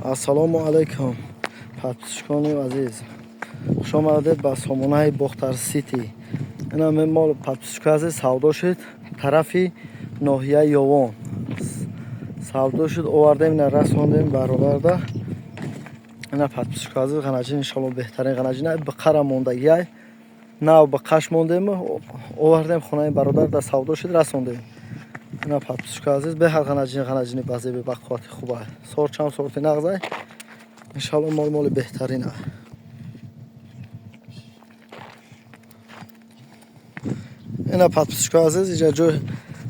Ассалому алайкум, подписчикони азиз, хуш омадед ба сомонаи Бохтар Сити. Ина мол, подписчикои азиз, савдо шуд, тарафи ноҳияи Ёвон савдо шуд. Овардем, ина расондем бародарда. Ина, подписчикои азиз, ғанаҷин, иншалло, беҳтарин ғанаҷин биқара мондагиай, нав биқаш мондем, овардем хонаи бародарда, савдо шуд, расондем. Ина, подписчикои азиз, беҳад ғанаҷин, ғанаҷини базеби бақуввати хуба, сорчам сорти нағзай, иншалло, мол моли беҳтарин. Ина, подписчикои азиз, иҷа ҷой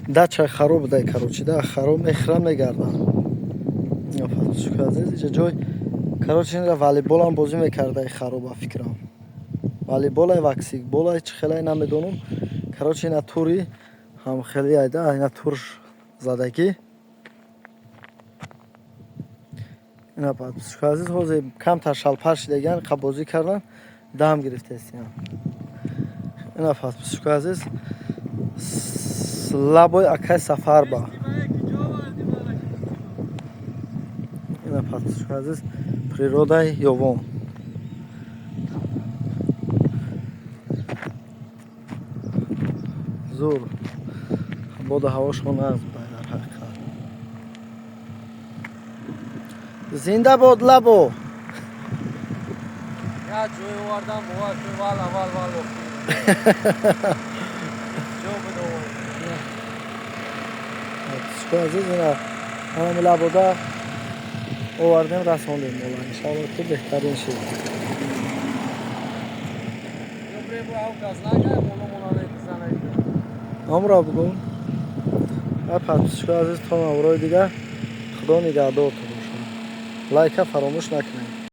дача хароб будай, короче, да хароб мехӯра, мегардам. Ина, подписчикои азиз, иҷа ҷой, короче, инра волейболам бозӣ мекардай, хароба, фикрам, волейболай, ваксикболай, чӣ хелай, намедонам. Короче, ина тури ҳам хеле айда, ина тур задагӣ. Ина, подписчикои азиз, ҳозир камтар шалпар шидагиан, бозӣ кардан дам гирифтаистиям. Ина, подписчикои азиз, лабои акай Сафарба. Ина, подписчикои азиз, природаи Ёвон. Зур, боду ҳавошон нағз будай дар ҳақиқат. Зинда бод лабо! Я ҷой овардам, бовар кун, вал аввал вал ҷо буд. Подписчикои азиз, ина ҳамами лабода овардем, расондем мола, иншалло, ки беҳтарин шид. Амро бугӯ. Подписчикои азиз, то наврои дигар, худо нигаҳдортон бошад, лайка фаромӯш накунед.